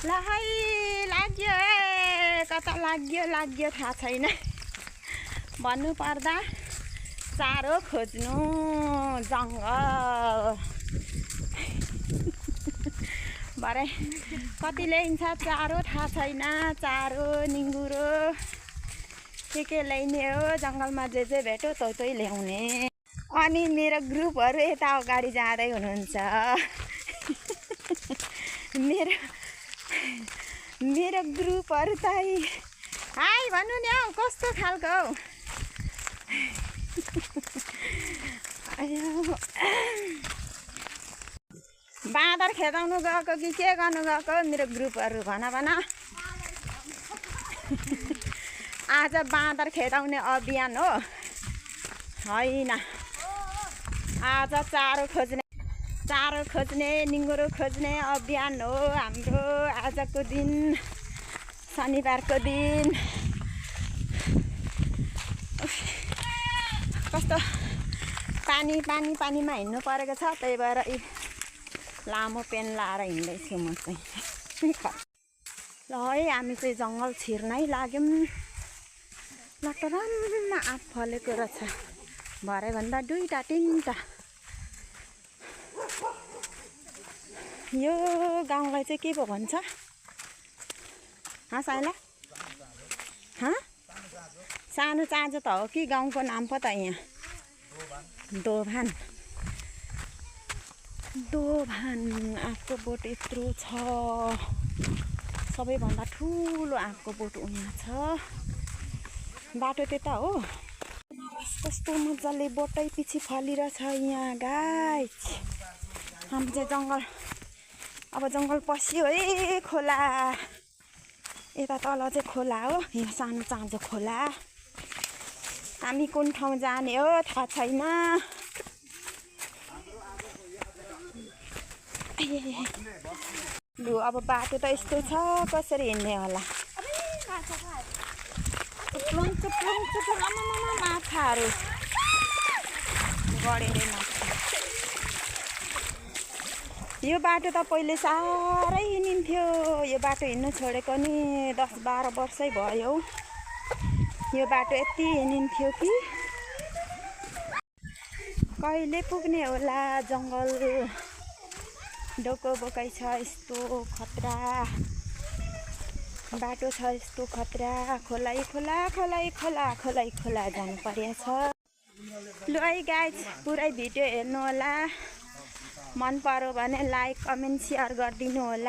ल है लाग्यो कता लाग्यो थाहा छैन भन्नु पर्दा चारो खोज्नु जङ्गल भरे कति ल्याइन्छ चारो थाहा छैन चारो निङ्गुरो के ल्याइने हो जङ्गलमा जे भेट्यो त्यही ल्याउने अनि मेरो ग्रुपहरू यता अगाडि जाँदै हुनुहुन्छ मेरो ग्रुपहरू त हाई भन्नु नि हौ कस्तो खालको हौ बाँदर खेदाउनु गएको कि के गर्नु गएको मेरो ग्रुपहरू भन आज बाँदर खेदाउने अभियान हो होइन आज चारो खोज्ने निङ्गुरो खोज्ने अभियान हो हाम्रो आजको दिन शनिबारको दिन कस्तो पानीमा हिँड्नु परेको छ त्यही भएर लामो पेन लाएर हिँड्दैछु म चाहिँ ल है हामी चाहिँ जङ्गल छिर्नै लाग्यौँ लटरम्म आँप फलेको रहेछ भरे भन्दा 2टा 3टा यो गाउँलाई चाहिँ के पो भन्छ साइला सानो चाँजो त हो कि गाउँको नाम पो त यहाँ दोभान आँपको बोट यत्रो छ सबैभन्दा ठुलो आँपको बोट उहाँ छ बाटो त्यता हो कस्तो मजाले बोटै पछि फलिरहेछ यहाँ गाइस हामी चाहिँ अब जङ्गल पस्यो है खोला यता तल चाहिँ खोला हो यहाँ सानो चाँजो खोला हामी कुन ठाउँ जाने हो थाहा छैन लु अब बाटो त यस्तो छ कसरी हिँड्ने होला चुप्लुङ माछाहरू गढेर माछा यो बाटो त पहिले साह्रै हिँडिन्थ्यो यो बाटो हिँड्नु छोडेको नि 10-12 वर्षै भयो यो बाटो यति हिँडिन्थ्यो कि कहिले पुग्ने होला जङ्गल डोको बोकाइ छ यस्तो खतरा बाटो छ यस्तो खतरा खोलै खोला जानु परेछ लु है गाइस पुरै भिडियो हेर्नु होला मन पर्यो भने लाइक कमेन्ट सेयर गरिदिनु होला